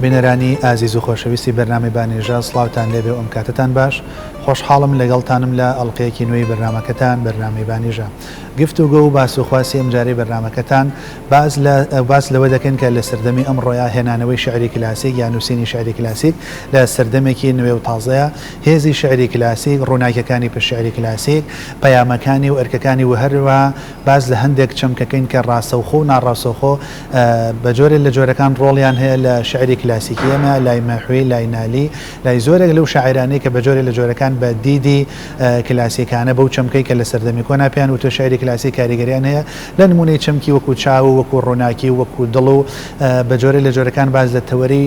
بینەرانی ئازیز و خۆشەویستی بەرنامەی بانێژە سڵاوتان لێبێ و ئەم کاتەتان باش خۆشحاڵم لەگەڵتانم لە ئەڵقەیەکی نوێی بەرنامەکەتان بەرنامەی بانیژە گفتوگۆ و باس و خواسی ئەمجارەی بەرنامەکەتان باس لە باس لەوە دەکەین کە لە سەردەمی ئەمڕۆیا هێنانەوەی شیعری کلاسیک یا نووسینی شیعری کلاسیک لە سەردەمێکی نوێ و تازەیە هێزی شیعری کلاسیک ڕووناکیەکانی پشت شیعری کلاسیک پەیامەکانی و ئەرکەکانی و هەروەها باس لە هەندێک چەمکەکەین کە ڕاستەوخۆ و ناڕاستەوخۆ بە جۆرێ لە جۆرەکان ڕۆڵیان هەیە لە شیعری کلاسیکی ئێمە لای مەحوی لای نالی لای زۆرێک لەو شاعیرانەی کە بە جۆرێ لە جۆرەکان بە دیدی کلاسیکانە بەو چەمکەی کە لە سەردەمی کۆنا پێیان وتووە شیعری کلاسیک کاریگەریان هەیە لە نموونەی چەمکی وەکوو چاو و وەکوو ڕووناکی و وەکوو دڵ و بە جۆرێ لە جۆرەکان باس لە تەوەرەی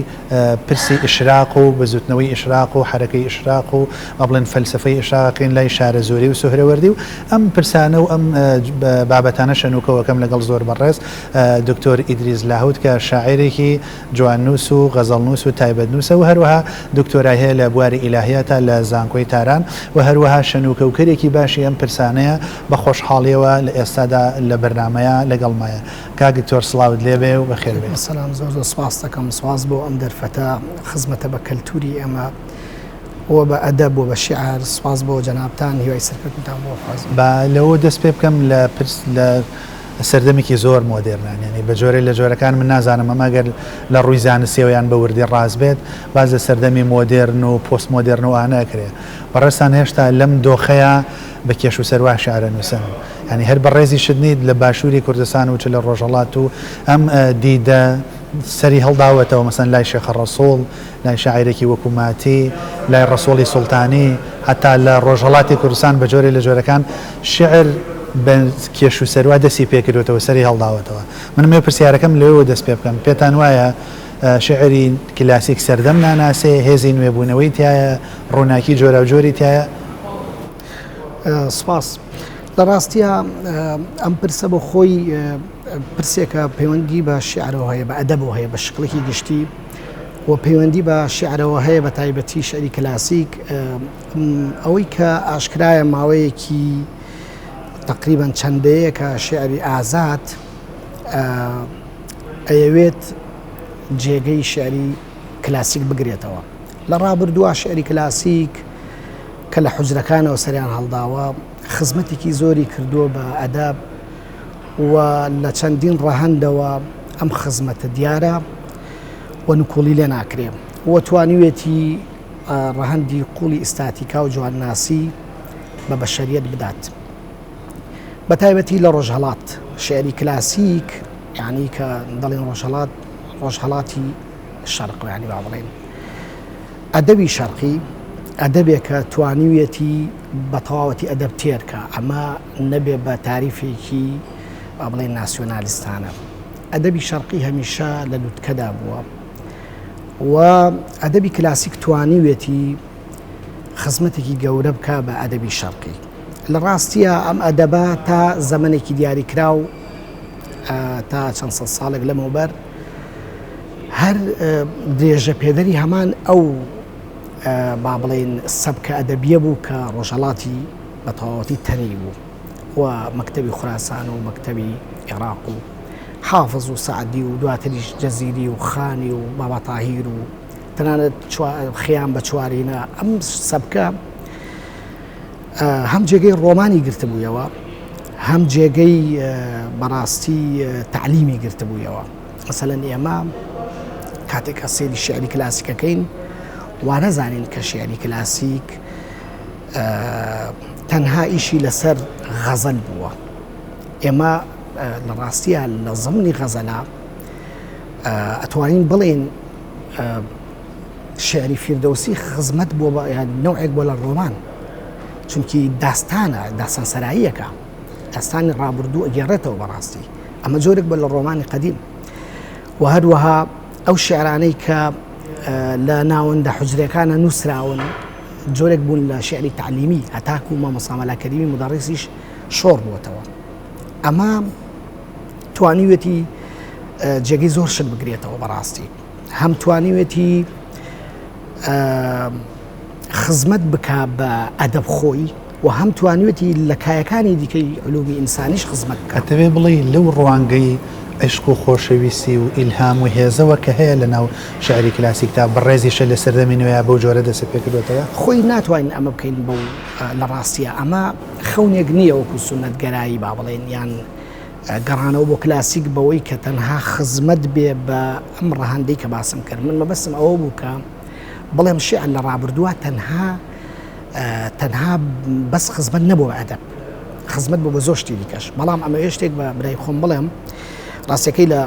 پرسی ئیشراق و بزووتنەوەی ئیشراق و حەرەکەی ئیشراق و با بڵێن فەلسەفەی ئیشراق ئەکەین لای شارەزووری و سوهرەوەردی و ئەم پرسانە و ئەم بابەتانە شەنوکەوەکەم لەگەڵ زۆر بەڕێز دکتۆر ئیدریس لاهوت کە شاعێرێکی جواننووس و غەزەڵنووس و تایبەتنووسە و هەروەها دکتۆرای هەیە لە بواری ئیلاهیاتا لە زانکۆی تاران و هەروەها شەنوکەوکەرێکی باشی ئەم پرسانەیە بە خۆشحاڵیەوە لە ئێستادا لە بەرنامەیا لەگەڵمایە. کاک دکتۆر سڵاوت لێبێ و بەخێر بێی. سەلام زۆر زۆر سپاست دەکەم سپاس بۆ ئەم دەرفەتە خزمەتە بە کەلتوری ئێمە و بە ئەدەب و بە شیعر سپاس بۆ جەنابتان هیوای سەرکەوتنتان بۆ ئەخوازم. با لەوە دەست پێ بکەم لە پرس لە سەردەمێکی زۆر مۆدێرنان یانی بە جۆرێ لە جۆرەکان من نازانم ئەمە گەر لە ڕووی زانستیەوە یان بە وردی ڕاست بێت باس لە سەردەمی مۆدێرن و پۆست مۆدێرن و ئانە ئەکرێ بەڕێزتان هێشتا لەم دۆخەیا بە کێش و سەروا شیعر ئەنووسن یانی هەر بەڕێزیشت نیت لە باشووری کوردستان و چ لە ڕۆژهەڵات و ئەم دیدە سەری هەڵداوەتەوە مەسەن لای شێخە ڕەسووڵ لای شاعیرێکی وەکوو ماتی، لای ڕەسووڵی سوڵتانی، هەتا لە ڕۆژهەڵاتی کوردستان بە جۆرێ لە جۆرەکان شیعر بە کێش و سەروا دەستی پێ کردووەتەوە، سەری هەڵداوەتەوە. من ئەمەوێ پرسیارەکەم لەوێوە دەست پێ بکەم، پێتان وایە شیعری کلاسیک سەردەم ناناسێ، هێزی نوێبوونەوەی تیایە، ڕووناکی جۆراوجۆری تیایە؟ سپاس. لە ڕاستیا ئەم پرسە بۆ خۆی پرسێکە پەیوەندی بە شیعرەوە هەیە، بە ئەدەبەوە هەیە، بە شکڵێکی گشتی. و پەیوەندی بە شیعرەوە هەیە بە تایبەتی شیعری کلاسیک ئەوەی کە ئاشکرایە ماوەیەکی تقریبان چەند دەیەکە شیعری ئازاد ئەیەوێت جێگەی شیعری کلاسیک بگرێتەوە لە ڕابردووە شیعری کلاسیک کە لە حوجرەکانەوە سەریان هەڵداوە خزمەتێکی زۆری کردووە بە ئەدەب و لە چەندین ڕەهەندەوە ئەم خزمەتە دیارە و نکوڵی لێ ناکرێ و توانیوێتی ڕەهەندی قوڵی ئیستاتیکا و جوانناسی بە بەشەریەت بدات. بە تایبەتی لە ڕۆژهەڵات شعری کلاسیک یعنی کە دەڵێن ڕۆژهەڵات ڕۆژهەڵاتی شەرق یعنی با بڵێن ئەدەبی شەرقی ئەدەبێکە توانیویەتی بە تەواوەتی ئەدەب تێرکە ئەمە نەبێ بە تاریفێکی با بڵێن ناسیۆنالیستانە ئەدەبی شەرقی هەمیشە لە لوتکەدا بووە و ئەدەبی کلاسیک توانیوێتی خزمەتێکی گەورە بکا بە ئەدەبی شەرقی. لە ڕاستیە ئەم ئەدەبە تا زەمەنێکی دیاریکراو تا چەند سەد ساڵێک لەمەوبەر هەر درێژە پێدەری هەمان ئەو با بڵێین سەبکە ئەدەبیە بوو کە ڕۆژهەڵاتی بە تەواوەتی تەنی بوو. و مەکتەبی خوراسان و مەکتەبی عێراق و حافز و سەعدی و دواتریش جەزیری و خانی و بابا تاهیر و تەنانەت خیام بە چوارینە ئەم سەبکە هەم جێگەی ڕۆمانی گرتبوویەوە هەم جێگەی بەڕاستی تعلیمی گرتبوویەوە مەسەلەن ئێمە کاتێک کە سەیری شعری کلاسیکەکەین وانەزانین کە شعری کلاسیک تەنها ئیشی لەسەر غەزەل بووە. ئێمە لە ڕاستیە لە زمنی غەزەلا ئەتوانین بڵێین شعری فیردەوسی خزمەت بۆ نەوعێک بۆ لە ڕۆمان چونکی داستانە داستان سەراییەکە داستانی ڕابردوو ئەگێڕێتەوە بەڕاستی ئەمە جۆرێک بە لە ڕۆمانی قەدیم و هەروەها ئەو شعرانەی کە لە ناوەندە حجرەکانە نووسراون جۆرێک بوون لە شیعری تەعلیمی هەتاکوو مامۆستا مەلا کەریمی مودەڕیسیش شۆڕ بووەتەوە. ئەمە توانیوێتی جێگەی زۆر شت بگرێتەوە بەڕاستی هەم توانیوێتی خزمەت بک بە ئەدەب خۆی و هەم توانیوێتی لە کایەکانی دیکەی علومی ئینسانیش خزمەت بکە. ئەتەوێ بڵێی لەو ڕوانگەی عیشق و خۆشەویستی و ئیلهام و هێزەوە کە هەیە لە ناو شیعری کلاسیکدا، بەڕێزیشە لە سەردەمی نوێیا بەو جۆرە دەستی پێ کردووەتەوە؟ خۆی ناتوانین ئەمە بکەین بەو لە ڕاستیا ئەمە خەونێک نییە وەکوو سوننەتگەرایی با بڵێین یان گەڕانەوە بۆ کلاسیک بەوەی کە تەنها خزمەت بێ بە ئەم ڕەهەندەی کە باسم کرد. من مەبەستم ئەوە بوو کە بڵێم شیعر لە ڕابردووە تەنها تەنها بەس خزمەت نەبوو بە ئەدەب، خزمەت بوو بە زۆر شتی دیکەش. بەڵام ئەمەوێ شتێک بە برای خۆم بڵێم، ڕاستیەکەی لە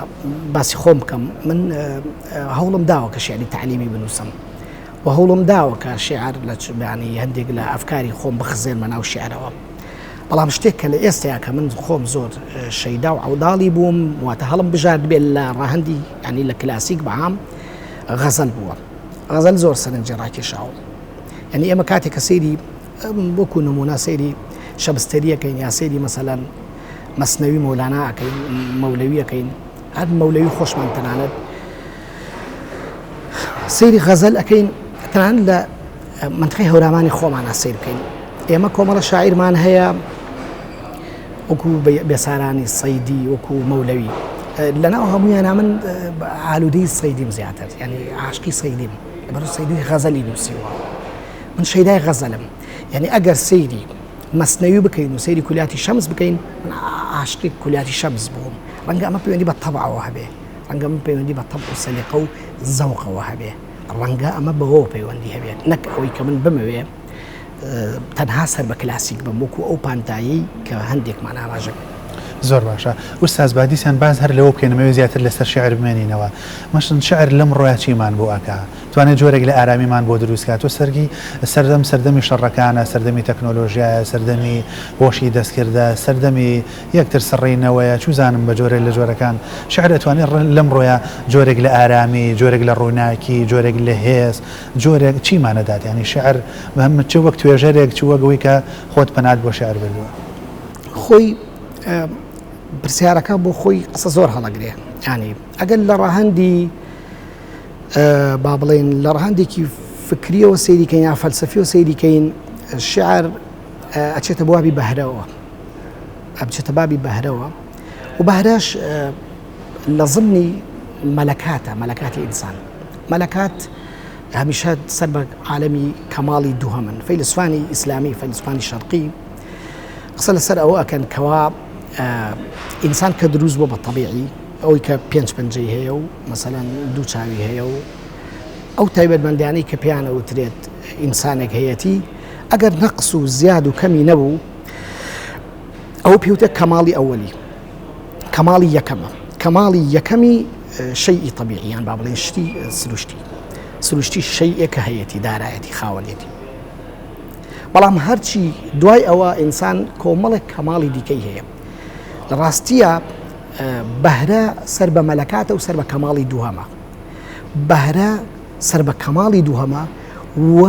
باسی خۆم بکەم، من هەوڵم داوە کە شیعری تەعلیمی بنووسم و هەوڵم داوە کە شیعر لە ینی هەندێک لە ئەفکاری خۆم بخزێنمە ناو شیعرەوە. بەڵام شتێک کە لە ئێستەیا کە من خۆم زۆر شەیدا و عەوداڵی بووم، واتە هەڵم بژاردبێ لە ڕەهەندی ینی لە کلاسیک بەعام غەزەل بووە. غەزەل زۆر سەرنجی ڕاکێشاوم. یعنی ئێمە کاتێک کە سەیری وەکو نمونە سەیری شەبستەریەکەین یا سەیری مەسەلەن مەسنەوی مەولانا ئەکەین مەولەویەکەین هەر مەولەوی خۆشمان تەنانەت سەیری غەزەل ئەەکەین تەنانەت لە منتقی هەورامانی خۆمانە سەیر بکەین ئێمە کۆمەڵە شاعیرمان هەیە وەکو بێسارانی سەیدی وەکو مەولەوی لەناو هەمویانە من ئالوودەی سەیدیم زیاتر ینی عاشقی سەیدیم لەبەر سەیدی غەزەلی نووسیوە من شەیدای غەزەلم یعنی ئەگەر سەیری مەسنەوی بکەین و سەیری کولیاتی شەمس بکەین من عاشقی کولیاتی شەمس بووم ڕەنگە ئەمە پەیوەندی بە تەبعەوە هەبێ ڕەنگە من پەیوەندی بە تەبع و سەلیقە و زەوقەوە هەبێ ڕەنگە ئەمە بەوەوە پەیوەندی هەبێت نەک ئەوەی کە من بمەوێ تەنها سەر بە کلاسیک بم وەکو ئەو پانتایی کە هەندێکمان ئاماژە پێ. زۆر باشە ئوستاز با دیسان باس هەر لەوە بکەین ئەمەوێ زیاتر لەسەر شیعر بمێنینەوە مەسەن شیعر لەمڕۆیا چیمان بۆ ئەکا توانێ جۆرێک لە ئارامیمان بۆ دروست کا تۆ سەرگی سەردەم سەردەمی شەڕەکانە سەردەمی تەکنۆلۆژیایە سەردەمی هۆشی دەستکردە سەردەمی یەکتر سڕینەوەیە چوزانم بە جۆرێک لە جۆرەکان شیعر ئەتوانێ لەمڕۆیا جۆرێک لە ئارامی جۆرێک لە ڕووناکی جۆرێک لە هێز جۆرێک چیمان ئەدات یانی شیعر چ وەک توێژەرێک چ وەک ئەوەی کە خۆت پەنات بۆ شیعر بردووە. خۆی پرسیارەکە بۆ خۆی قسە زۆر هەڵەگرێ ینی ئەگەر لە ڕەهەندی با بڵێن لە ڕەهەندێکی فکریەوە سەیریکەین یا فەلسەفیەوە سەیریکەین شعر ئەچێتە بوابی بەهرەوە ئەبچێتە بابی بەهرەوە و بەهرەش لە زمنی مەلەکاتە مەلەکاتی ئینسان مەلەکات هەمیشە سەر بە عالەمی کەماڵی دووهەمن فەیلسوفانی ئیسلامی فەیلسوفانی شەرقی قسە لەسەر ئەوە ئەکەن کەوا ئینسان کە دروست بۆ بە تەبیعی ئەوەی کە پێنج پەنجەی هەیە و مەسەلەن دوو چاوی هەیە و ئەو تایبەتمەندیانەی کە پێیان ئەوترێت ئینسانێک هەیەتی ئەگەر نەقس و زیاد و کەمی نەبوو ئەو پێوتە کەماڵی ئەوەلی کەماڵی یەکەمە کەماڵی یەکەمی شەیئی تەبیعی یان با بڵێن شتی سروشتی سروشتی شەیئێکە هەیەتی دارایەتی خاوەنێتی بەڵام هەرچی دوای ئەوە ئینسان کۆمەڵێک کەماڵی دیکەی هەیە لە ڕاستیە بەهرە سەر بە مەلەکاتە و سەر بە کەماڵی دووهەمە بەهرە سەر بە کەماڵی دووهەمە و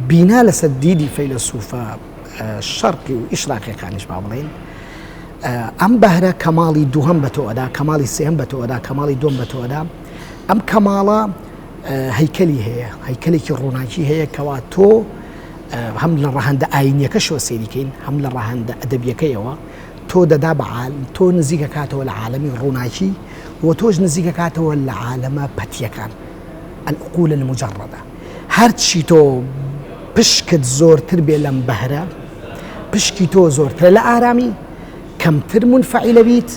بینا لەسەر دیدی فەیلەسوفە شەرقی و ئیشراقیەکانیش با بڵێین ئەم بەهرە کەماڵی دووهەم بە تۆ ئەدا کەماڵی سێهەم بە تۆ ئەدا کەماڵی دووەم بە تۆ ئەدا ئەم کەماڵە هەیکەلی هەیە هەیکەلێکی ڕووناکی هەیە کەوا تۆ هەم لە ڕەهەندە ئاینیەکەشەوە سەیریکەین هەم لە ڕەهەندە ئەدەبیەکەیەوە تۆ دەدا بە تۆ نزیکەکاتەوە لە عالەمی ڕووناکی و تۆش نزیکەکاتەوە لە عالەمە پەتیەکان العقول المجردە هەرچی تۆ پشکت زۆرتر بێ لەم بەهرە، پشکی تۆ زۆرترە لە ئارامی، کەمتر مونفەعیلە بیت،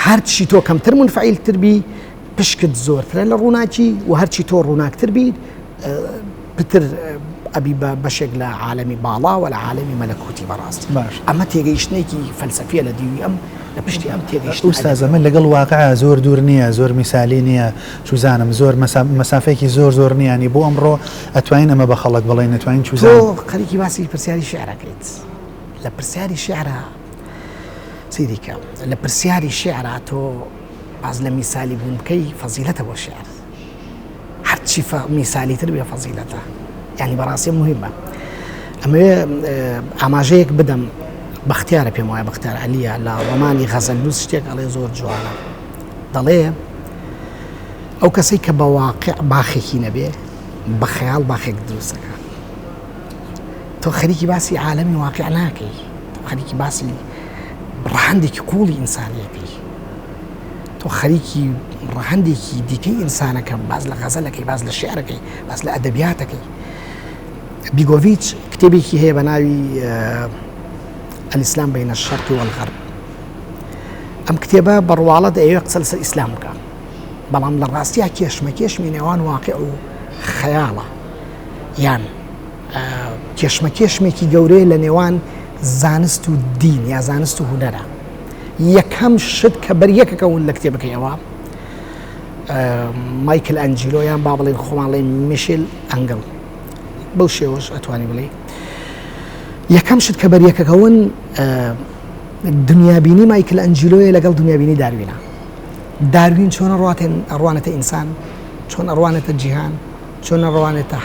هەرچی تۆ کەمتر مونفەعیلتر بی، پشکت زۆرترە لە ڕووناکی و هەرچی تۆ ڕووناکتر بیت، پتر ئەبی بە بەشێک لە عالەمی باڵا و لە عالەمی مەلەکوتی بەڕاستی. باش. ئەمە تێگەیشتنێکی فەلسەفیە لە دیوی ئەم لە پشتی ئەم تێگەیشتنە ئوستاز ئەمە لەگەڵ واقع زۆر دوور نییە زۆر میسالی نییە چوزانم زۆر مەسافەیەکی زۆر زۆر نییە ینی بۆ ئەمڕۆ ئەتوانین ئەمە بە خەڵک بڵێین ئەتوانین چوزانم. تۆ خەریکی باسی پرسیاری شیعر ئەکەیت لە پرسیاری شیعرا سەیری کە لە پرسیاری شیعرا تۆ باس لە میسالی بوون بکەی فەزیلەتە بۆ شیعر. هەرچی میسالیتر بێ فەزیلەتە یعنی بەڕاستی مهمە ئەمەوێ ئاماژەیەک بدەم بەختیارە پێم وایە بەختیار عەلیە لە ڕۆمانی غەزەلنووس شتێک ئەڵێ زۆر جوانە دەڵێ ئەو کەسەی کە بە واقع باخێکی نەبێ بە خەیاڵ باخێک دروستەکە تۆ خەریکی باسی عالەمی واقع ناکەی خەریکی باسی ڕەهەندێکی قوڵی ئینسانیەکەی تۆ خەریکی ڕەهەندێکی دیکەی ئینسانەکە باز لە غەزەلەکەی باز لە شعرەکەی باز لە ئەدەبیاتەکەی بیگۆڤیچ کتێبێکی هەیە بە ناوی الاسلام بین الشرق والغرب ئەم کتێبە بەڕواڵە دەیەوێت قسە لەسەر ئیسلام بکە بەڵام لە ڕاستیا کێشمەکێشمی نێوان واقع و خەیاڵە یان کێشمەکێشمێکی گەورەیە لە نێوان زانست و دین یا زانست و هونەرە یەکەم شت کە بەر یەکەکەون لە کتێبەکەی ئەوە مایکل ئەنجیلۆ یان با بڵێن خۆمان ڵێن میشل ئەنگل بەو شێوەش ئەتوانی بڵێ یەکەم شت کە بەر یەکەکەون دنیابینی مایکل ئەنجیلۆیە لەگەڵ دنیابینی داروینە داروین چۆن ڕاتێن ئەڕوانێتە ئینسان چۆن ئەڕوانێتە جیهان چۆن ئەڕوانێتە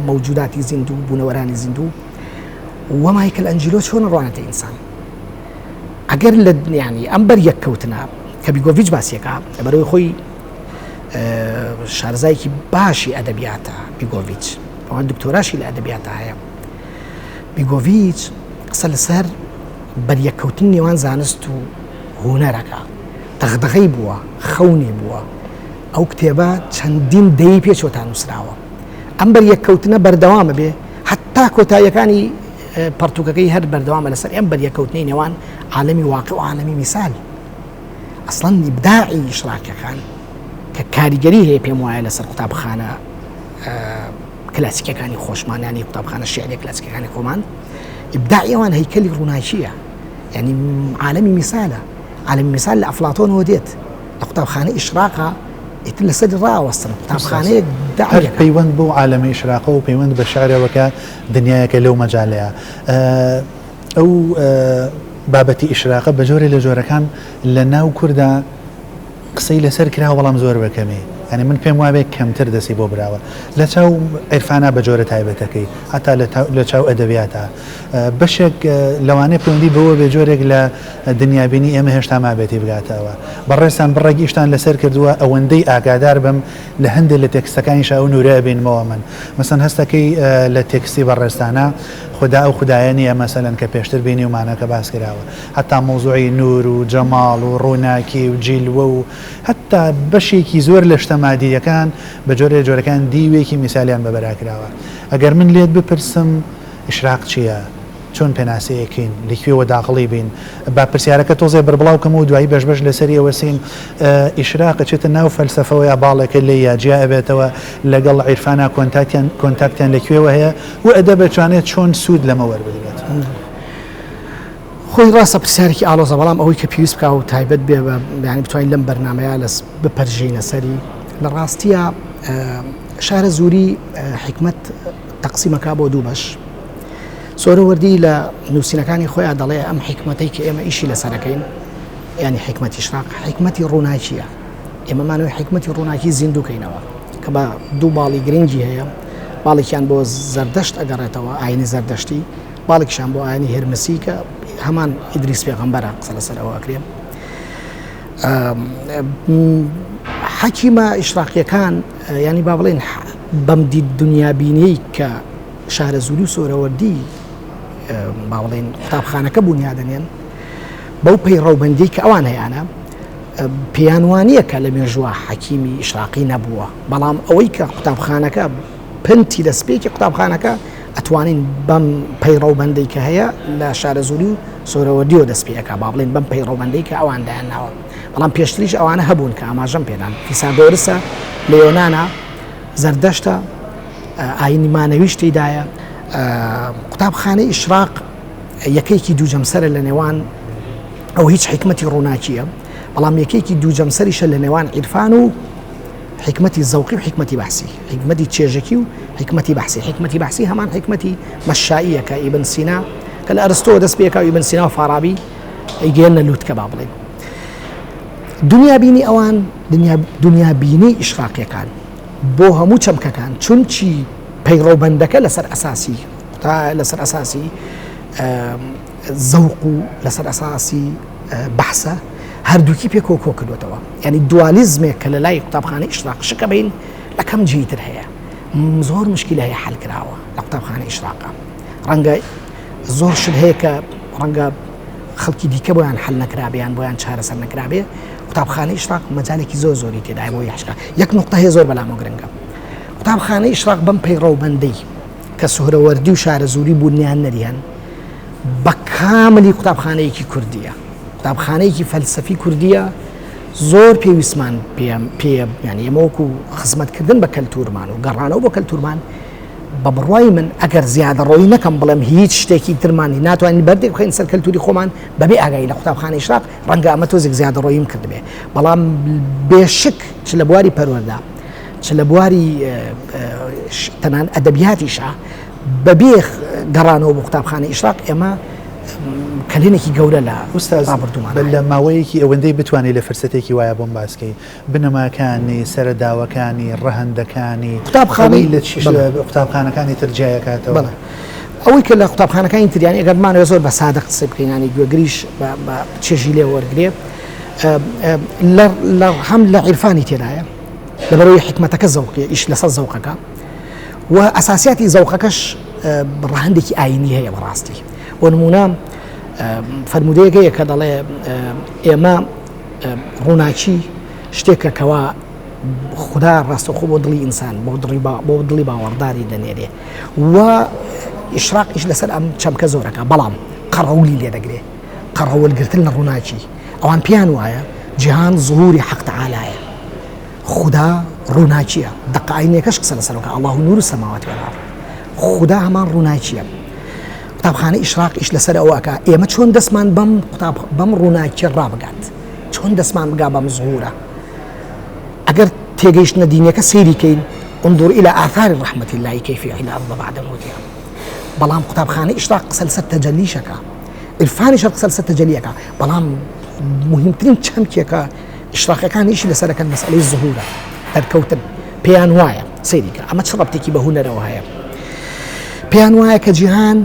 مەوجوداتی زیندوو بوونەوەرانی زیندوو وە مایکل ئەنجیلۆ چۆن ڕوانێتە ئینسان ئەگەر لە ینی ئەم بەر یەک کەوتنە کە بیگۆڤیچ باسیەکە لەبەرەوەی خۆی شارزایکی باشی ئەدەبیاتە بیگۆڤیچ ئەوان دکتۆراشی لە ئەدەبیاتە هەیە بیگۆڤیچ قسە لەسەر بەریەککەوتن نێوان زانست و هوەرەکە دەغدەغەی بووە خەونی بووە ئەو کتێبە چەندین دەی پێچوە تا نووسراوە ئەم بەریەککەوتنە بەردەوامە بێ هەتا کۆتاییەکانی پەڕتووکەکەی هەر بەردەوامە لەسەر ئەم بەریەککەوتنەی نێوان عالەمی واقع و عالەمی میسال. ئەسڵەن ئیبداعی ئیشراقیەکان کە کاریگەری هەیە پێم وایە لەسەر قوتابخانە کلاسیکەکانی خۆشمان ینی قوتابخانە شعری کلاسیکەکانی خۆمان ئیبداعی ئەوان هەیکەلی ڕووناکیە یعنی عالەمی میسالە عالەمی میسال لە ئەفلاتۆنەوە دێت لە قوتابخانەی ئیشراقا ئیتر لەسەری ڕاوەستن قوتابخانەیەک هەر پەیوەند بەو عالەمی ئیشراقە و پەیوەند بە شعرەوە کە دنیایەکە لەو مەجالەیە ئەو بابەتی ئیشراقە بە جۆرێ لە جۆرەکان لە ناو کوردا قسەی لەسەر کراوە بەڵام زۆر بە کەمی یانی من پێم وابێ کەمتر دەستی بۆ براوە لە چاو عیرفانا بە جۆرە تایبەتەکەی هەتا لە چاو ئەدەبیاتا بەشێک لەوانەیە پەیوەندی بەوە بێ جۆرێک لە دنیابینی ئێمە هێشتا مابێتی بگاتەوە بەڕێزتان بڕێک ئیشتان لەسەر کردووە ئەوەندەی ئاگادار بم لە هەندێک لە تێکستەکانیشا ئەو نورە ئەبینمەوە من مەسەن هەستەکەی لە تێکستی بەڕێزتانا خودا ئەو خودایە نییە مەسەلەن کە پێشتر بینیومانە کە باس کراوە هەتا مەوزوعی نور و جەماڵ و ڕووناکی و جیلوە و هەتا بەشێکی زۆر لە شتە مادییەکان بە جۆرێ لە جۆرەکان دیوێکی میسالیان بە بەرا کراوە. ئەگەر من لێت بپرسم ئیشراق چییە؟ چۆن پێناسەی ئەکەین؟ لە کوێوە داخڵی بین؟ با پرسیارەکە تۆزێ بەربڵاو کەمەوە و دوایی بەش بەش لەسەری ئەوەسین. ئیشراق ئەچێتە ناو فەلسەفەوە یا باڵێکە لێی یا جیا ئەبێتەوە؟ لەگەڵ عیرفانا کۆنتاکتیان کۆنتاکتیان لە کوێوە هەیە؟ و ئەدەب ئەتوانێت چۆن سوود لەمە وەربگرێت؟ خۆی ڕاستە پرسیارێکی ئاڵۆزە بەڵام ئەوەی کە پێویست بکا و تایبەت بێ بە یانی بتوانین لەم بەرنامەیە لەس بپەرژێینە سەری لە ڕاستیە شارە زوری حکمت تەقسیمەکە بۆ دوو بەش سۆرەوەردی لە نووسینەکانی خۆیان دەڵێ ئەم حکمەتەی کە ئێمە ئیشی لەسەرەکەین ینی حکمەتی شراق حکمەتی ڕووناکیە ئێمەمانەوەی حکمەتی ڕووناکی زیندووکەینەوە کە بە دوو باڵی گرنگی هەیە باڵێکیان بۆ زەردەشت ئەگەڕێتەوە ئاینی زەردەشتی باڵێکیشان بۆ ئاینی هێرمسی کە هەمان ئیدریس پێغەمبەرە قسە لەسەر ئەوە ئەکرێ حەکیمە ئیشراقیەکان ینی با بڵێن بەم دید دنیابینیەی کە شارەزووری و سۆرەوەردی با بڵێن قوتابخانەکە بوونیادەنێن بەو پەیڕەوبەندی کە ئەوان هەیانە پێیان وانە کە لە مێژووە حەکیمی ئیشراقی نەبووە بەڵام ئەوەی کە قوتابخانەکە پنتی دەستپێکی قوتابخانەکە ئەتوانین بەم پەیڕەوبەندەی کە هەیە لە شارەزووری و سۆرەوەردیەوە دەست پێ ئەکا با بڵێین بەم پەیڕەوبەندەی کە ئەوان دایان ناوە بەڵام پێشتریش ئەوانە هەبوون کە ئاماژەم پێدان فیساگۆرسە لە یۆنانا زەردەشتە ئاینی مانەویش تێدایە قوتابخانەی ئیشراق یەکەیەکی دوو جەمسەرە لە نێوان ئەو هیچ حکمەتی ڕووناکیە بەڵام یەکێکی دوو جەمسەریشە لە نێوان عیرفان و حیکمەتی زەوقی و حیکمەتی بەحسی، حیکمەتی چێژەکی و حیکمەتی بەحسی، حیکمەتی بەحسی هەمان حیکمەتی مەششائیە کە ئیبن سینا کە لە ئەرستۆوە دەست پێکا و ئیبن سینا و فارابی ئەیگەیەننە لوتکە با بڵێین. دنیابینی ئەوان دنیابینی ئیشراقیەکان بۆ هەموو چەمکەکان چونکی پەیڕەوبەندەکە لەسەر ئەساسی لەسەر ئەساسی زەوق و لەسەر ئەساسی بەحسە هەردووکی پێکەوە کۆ کردوێتەوە یعنی دوالیزمێک کە لە لای قوتابخانەی ئیشراق شکە بین لە کەم جێی تر هەیە زۆر مشکلە هەیە حل کراوە لە قوتابخانەی ئیشراقە ڕەنگە زۆر شت هەیە کە ڕەنگە خەڵکی دیکە بۆیان حل نەکرابێ یان بۆیان چارەسەر نەکرابێ، قوتابخانەی ئیشراق مەجالێکی زۆر زۆری تێدایە بۆ یحشکا. یەک نوقتە هەیە زۆر بەلامەوە گرنگە، قوتابخانەی ئیشراق بەم پەیڕەوبەندەی کە سوهرەوەردی و شارەزووری بونیان نەریان بە کاملی قوتابخانەیەکی کوردیە، قوتابخانەیەکی فەلسەفی کوردیە، زۆر پێویستمان پێ یانی ئێمە وەکو خزمەتکردن بە کەلتورمان و گەڕانەوە بۆ کەلتورمان بە بڕوای من ئەگەر زیادەڕۆیی نەکەم بڵێم هیچ شتێکی ترمان ناتوانین بەردێک بخەین سەر کەلتوری خۆمان بەبێ ئاگایی لە قوتابخانەی ئیشراق، ڕەنگە ئەمە تۆزێک زیادەڕۆییم کردبێ، بەڵام بێشک چ لە بواری پەروەردە چ لە بواری تەنان ئەدەبیاتیشا بەبێ گەڕانەوە بۆ قوتابخانەی ئیشراق ئێمە کەلێنێکی گەورە لە ئوستاز ڕابردوومان هەیە. لە ماوەیەکی ئەوەندەی بتوانی لە فرسەتێکی وایە بۆم باس کەی بنەماکانی، سەرەداوەکانی، ڕەهەندەکانی، قوتابخانەی ئەوەی لە چ بەڵێ. قوتابخانەکانی تر جیایەکاتەوە. بەڵێ ئەوەی کە لە قوتابخانەکانی تر یانی ئەگەر بمانەوێ زۆر بە سادە قسە بکەین یانی گوێگریش بە بە چێژی لێ وەرگرێ لە لە هەم لە عیرفانی تێدایە لەبەرەوەی حیکمەتەکە زەوقیە ئیش لەسەر زەوقەکە و ئەساسیاتی زەوقەکەش ڕەهەندێکی ئایینی هەیە بەڕاستی بۆ نمونە فەرموودەیەک هەیە کە دەڵێ ئێمە ڕووناکی شتێکە کەوا خودا ڕاستەخۆ بۆ دڵی ئینسان بۆ دڵی بۆ دڵی باوەڕداری دەنێرێ و ئیشراقیش لەسەر ئەم چەمکە زۆرەکە بەڵام قەڕەولی لێدەگرێ قەڕەولگرتن لە ڕووناکی ئەوان پێیان وایە جیهان زهوری حەق تەعالایە خودا ڕووناکیە دەقە ئاینیەکەش قسە لەسەر ئەوکا اللە نور السماوات والارض خودا هەمان ڕووناکیە قوتابخانە ئیشراق ئیش لەسەر ئەوە ئەکا ئێمە چۆن دەستمان بەم قوتاب بەم ڕووناکیە ڕابگات چۆن دەستمان بگا بەم زهورە ئەگەر تێگەیشتنە دینیەکە سەیری کەین انظر الى آثار رحمة الله كيف يحيي الارض بعد موتها بەڵام قوتابخانە ئیشراق قسە لەسەر تەجەلیشەکە عرفانیش قسە لەسەر تەجەلیەکە بەڵام مهمترین چەمکێکە ئیشراقیەکان ئیشی لەسەر ئەکەن مەسئەلەی زهورە، دەرکەوتن، پێیان وایە، سەیری کە ئەمە چ ڕەبتێکی بە هونەرەوە هەیە، پێیان وایە کە جیهان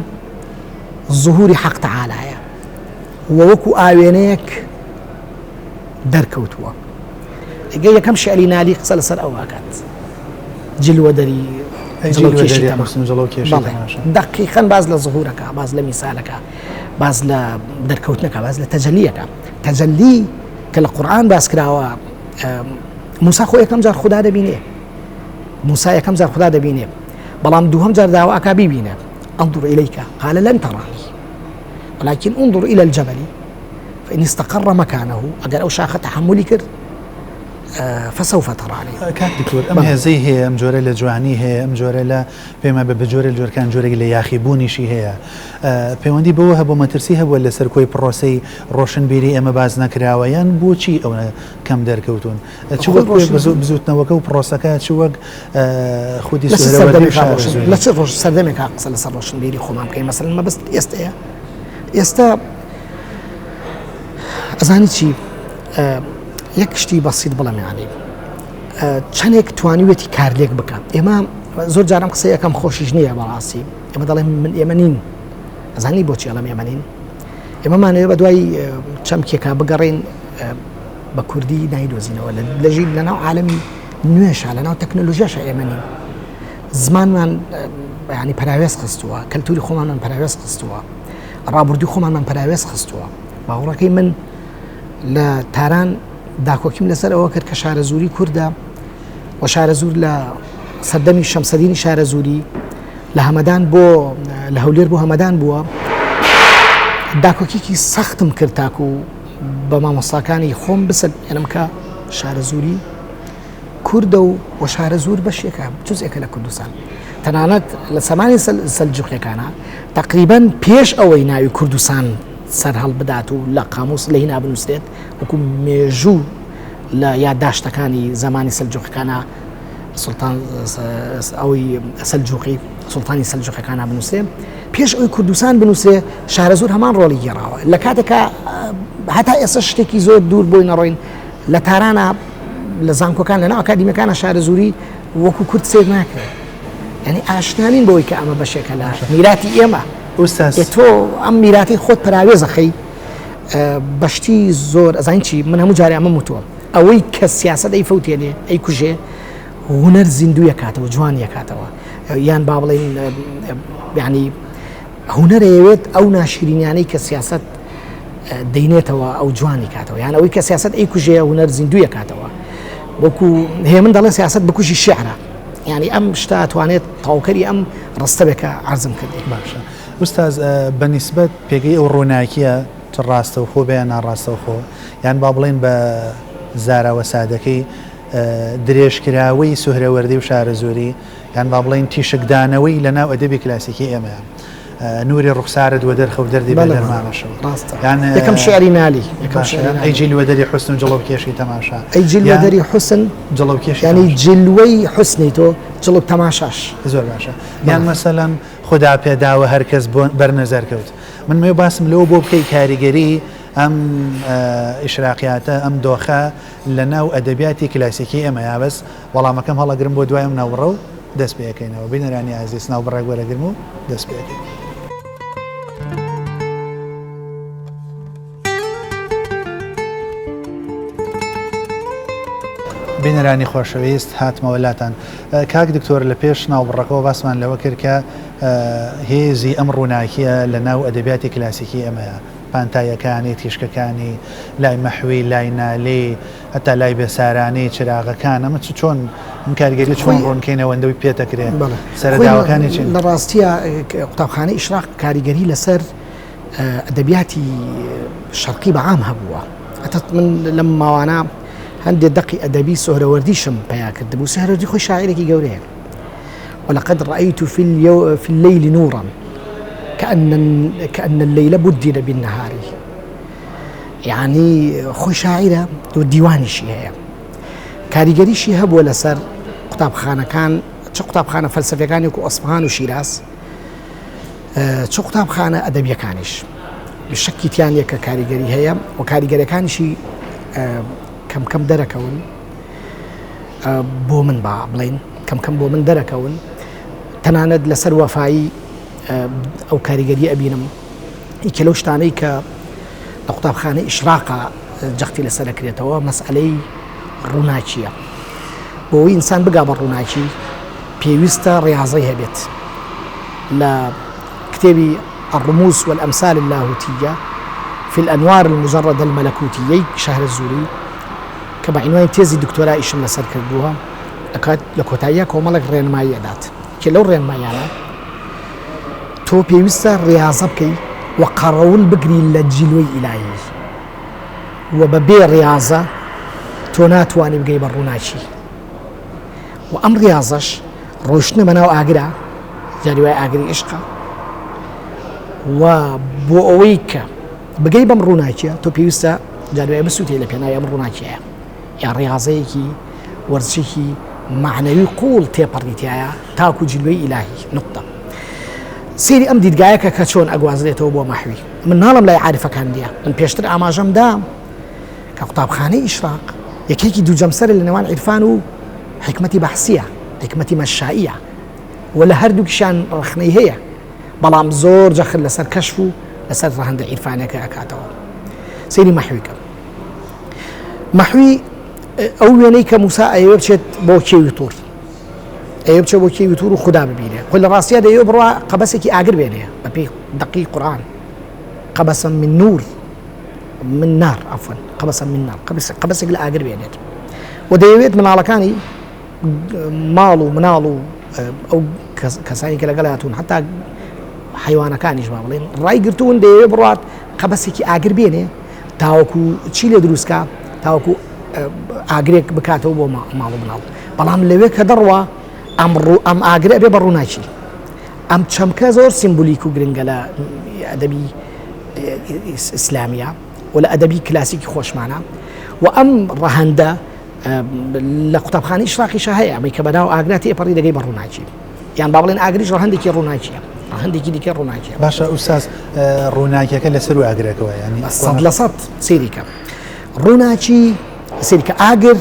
زهوری حەق تەعالایە و وەکو ئاوێنەیەک دەرکەوتووە. ئەگەر یەکەم شعری نالی قسە لەسەر ئەوە ئەکات جلوەدەری جڵەوکێشی تەماشا دەقیقەن باس لە زهورەکە باس لە میسالەکە باس لە دەرکەوتنەکە باس لە تەجەلیەکە تەجەلی کە لە قورئان باس کراوە موسا خۆ یەکەم جار خودا دەبینێ موسا یەکەم جار خودا دەبینێ بەڵام دووهەم جار داوا ئەکا بیبینێ انظر إليك قال لن تراني ولكن انظر إلى الجبل فإن استقر مكانه ئەگەر ئەو شاخە تحملی کرد فسوف تراني. کاک دکتۆر ئەم هێزەی هەیە ئەم جۆرە لە جوانی هەیە ئەم جۆرە لە پێمە بە بەجۆرە جۆرکان جۆرێک لە یاخی بوونیشی هەیە پەیوەندی بەوە هەبوو مەترسی هەبووە لەسەر کۆی پڕۆسەی ڕۆشنبیری ئێمە باس نەکراوە یان بۆچی ئەونە کەم دەرکەوتوون چ وەک بزووتنەوەکە و پڕۆسەکە چ وەک خودی سوهرەوەردی و شارەزووری. لە چ ڕۆژ سەردەمێکا قسە لەسەر ڕۆشنبیری خۆمان بکەین مەسەلەن مەبەست ئێستەیە ئێستا ئەزانی چی یەک شتی بەسیت بڵێم یانی چەندێک توانیوێتی کارلێک بکە ئێمە زۆر جارم قسە یەکەم خۆشیش نییە بەڕاستی ئێمە دەڵێن من ئێمە نین ئەزانی بۆچی ئەڵێم ئێمە نین ئێمەمانەوە بە دوای چەمکێکا بگەڕین بە کوردی نایدۆزینەوە لەژی لەناو عالمی نوێشە لەناو تەکنەلۆژیاشە ئێمە نین زمانمان ینی پەراوێز خستووە کەلتوری خۆمانمان پەراوێز خستووە ڕابردوو خۆمانمان پەراوێز خستووە باوەڕەکەی من لە تاران داکۆکیم لەسەر ئەوە کرد کە شارەزووری کوردە و شارەزوور لە سەردەمی شەمسەدینی شارەزووری لە هەمەدان بۆ لە هەولێر بۆ هەمەدان بووە داکۆکیکی سەختم کرد تاکو بە مامۆستاکانی خۆم بسەلمێنم کە شارەزووری کوردە و و شارەزوور بەشێکە جزئێکە لە کوردستان تەنانەت لە سەمانی سەلجوقیەکانە تقریبا پێش ئەوەی ناوی کوردستان سەرهەڵ بدات و لە قاموس لە هینا بنووسرێت وەکو مێژوو لە یادداشتەکانی زمانی سەلجوقەکانە سوڵتان ئەوی سەلجوقی سوڵتانی سەلجوقەکانە بنووسێ پێش ئەوی کوردستان بنووسێ شارەزوور هەمان ڕۆڵی گێڕاوە لە کاتێکا هەتا ئێستا شتێکی زۆر دوور بۆی نەڕۆین لە تارانە لە زانکۆکان لەناو ئەکادیمەکانە شارەزووری وەکو کورد سێر ناکرێت یعنی ئاشنانین بەوەی کە ئەمە بەشێکە لە میراتی ئێمە تۆ ئەم میراتی خۆت پراوێزەخەی بەشتی زۆر ئەزانین چی من هەموو جارێ ئەمە وتووە ئەوەی کە سیاسەت ئەی فەوتێنێ ئەی کوژێ هونەر زیندوو یەکاتەوە جوان یەکاتەوە یان با بڵێین ینی هونەر ئەیەوێت ئەو ناشرینیانەی کە سیاسەت دەینێتەوە ئەو جوانی کاتەوە یان ئەوەی کە سیاست ئەی کوژێ هونەر زیندوویە کاتەوە وەکو هێمن دەڵێ سیاست بکوژی شعرە یعنی ئەم شتە توانێت تاوکەری ئەم ڕستە بێ کە عرضم کردی. باشە ئوستاز بە نیسبەت پێگەی ئەو ڕووناکیە چ ڕاستەوخۆ بێ یان ناڕاستەوخۆ یان با بڵێین بە زاراوە سادەکەی درێژکراوەی سوهرەوەردی و شارەزووری یان با بڵێین تیشکدانەوەی لە ناو ئەدەبی کلاسیکی ئێمەیە. نوری ڕوخسارت وەدەرخە و دەردی بێ دەرمانەشەوە. ڕاستە. یان یەکەم شیعری نالی. یەکەم شیعری نالی. ئەی جلوەدەری حوسن و جڵەوکێشی تەماشا. ئەی جلوەدەری حوسن. جڵەوکێشی یانی جلوەی حوسنی تۆ جڵەو تەماشاش. زۆر باشە. یان مەسەلەن خودا پێداوە هەر کەس بەر نەزەر کەوت. من مەوێ باسم لەوە بۆ بکەی کاریگەری ئەم ئیشراقیاتە ئەم دۆخە لە ناو ئەدەبیاتی کلاسیکی ئێمەیا بەس وەڵامەکەم هەڵەگرم بۆ دوای ئەم ناوبڕە و دەست پێ ئەکەینەوە. بینەرانی ئازیز ناوبڕێک وەرەگرم و دەست پێ ئەکەین. بینەرانی خۆشەویست هاتمەوە لاتان. کاک دکتۆر لە پێش ناوبڕەکەوە باسمان لەوە کرد کە هێزی ئەم ڕووناکیە لە ناو ئەدەبیاتی کلاسیکی ئێمەیە پانتاییەکانی تیشکەکانی لای مەحوی لای نالی هەتا لای بێسارانی چراغەکان ئەمە چ چۆن ئەم کاریگەری چۆن ڕوونکەینەوە ئەوەندەی پێ دەکرێ سەرەداوەکانی چین؟ لە ڕاستیە قوتابخانەی ئیشراق کاریگەری لەسەر ئەدەبیاتی شەرقی بە عام هەبووە ئەتە من لەم ماوانە هەندێک دەقی ئەدەبی سۆهرەوەردیشم پیا کردبوو سۆهرەوەردی خۆی شاعرێکی گەورەیە ولقد رأيت في, اليو... في الليل نورا كأن كأن الليل بدل بالنهار یانی خۆی شاعیرە و دیوانیشی هەیە کاریگەریشی هەبووە لەسەر قوتابخانەکان چ قوتابخانە فەلسەفەکانی وەکو ئەسفهان و شیراز چ قوتابخانە ئەدەبیەکانیش شکی تیان نیە کە کاریگەری هەیە و کاریگەرەکانیشی کەم کەم دەرەکەون بۆ من با بڵین کەم کەم بۆ من دەرەکەون تەنانەت لەسەر وەفایی ئەو کاریگەری ئەبینم یەکێ لەو شتانەی کە لە قوتابخانەی ئیشراقا جەختی لەسەر دەکرێتەوە مەسئلەی ڕووناکییە. بۆ ئەوەی ئینسان بگا بە ڕووناکی پێویستە ڕیاضەی هەبێت. لە کتێبی الرموز والأمثال اللاهوتية في الأنوار المجردة الملكوتية شهرزوری کە بە عینوانی تێزی دکتۆرا ئیشم لەسەر کردووە دەکات لە کۆتاییە کۆمەڵێک ڕێنمایی ئەدات کە لەو ڕێنمایانە تۆ پێویستە ڕیاضە بکەی و قەڕەول بگری لە جیلوەی ئیلاهی و بە بێ ڕیاضە تۆ ناتوانی بگەی بە ڕووناکی و ئەم ڕیاضەش ڕۆشتنە بەناو ئاگرا جاری وای ئاگری عشقە و بۆ ئەوەی کە بگەی بەم ڕووناکیە تۆ پێویستە جاری وای بسووتێ لە پێناوی ئەم ڕووناکیە یا ڕیاضەیەکی وەرزشێکی مەعنەوی قوڵ تێپەڕی تایە تاکو جلوەی ئیلاهی نقطە سەیری ئەم دیدگایە کە کە چۆن ئەگوازرێتەوە بۆ مەحوی من ناڵم لای عارفەکان نییە من پێشتر ئاماژەم دا کە قوتابخانەی ئیشراق یەکێکی دوو جەمسەرە لە نێوان عیرفان و حکمەتی بەحسیە حکمەتی مەشائیە و لە هەردووکیشان ڕەخنەی هەیە بەڵام زۆر جەخت لەسەر کەشف و لەسەر ڕەهەندە عیرفانەکە ئەکاتەوە سەیری مەحوی کە مەحوی ئەو وێنەی کە موسا ئەیەوێ بچێت بۆ کێوی تور ئەیەوێ بچێت بۆ کێوی تور و خودا ببینێ خۆی لە ڕاستیا دەیەوێ بڕوا قەبەسێکی ئاگر بێنێ بەپێی دەقی قورئان قەبەسە من نور من نار عفوا قەبەسە من نار قەبەسێک لە ئاگر بێنێت و دەیەوێت مناڵەکانی ماڵ و مناڵ و ئەو کەسانی کە لەگەڵ هاتوون حتا حیوانەکانیش با بڵێن ڕای گرتوون دەیەوێت بڕات قەبەسێکی ئاگر بێنێ تاوەکو چی لێ دروستکا تاوەکو ئاگرێک بکاتەوە بۆ ماڵ و مناڵ بەڵام لەوێ کە دەڕوا ئەم ڕوو ئەم ئاگرە بێ بە ڕووناکی ئەم چەمکە زۆر سیمبولیک و گرنگە لە ئەدەبی ئیسلامیە و لە ئەدەبی کلاسیکی خۆشمانە و ئەم ڕەهەندە لە قوتابخانەی ئیشراقیشا هەیە ئەمەی کە بەناو ئاگرا تێپەڕی دەگەی بە ڕووناکی یان با بڵێن ئاگریش ڕەهەندێکی ڕووناکیە ڕەهەندێکی دیکە ڕووناکیە باشە ئوستاز ڕووناکیەکە لەسەر و ئاگرەکەوە ینی 100% سەیری کە ڕووناکی سەیری کە ئاگر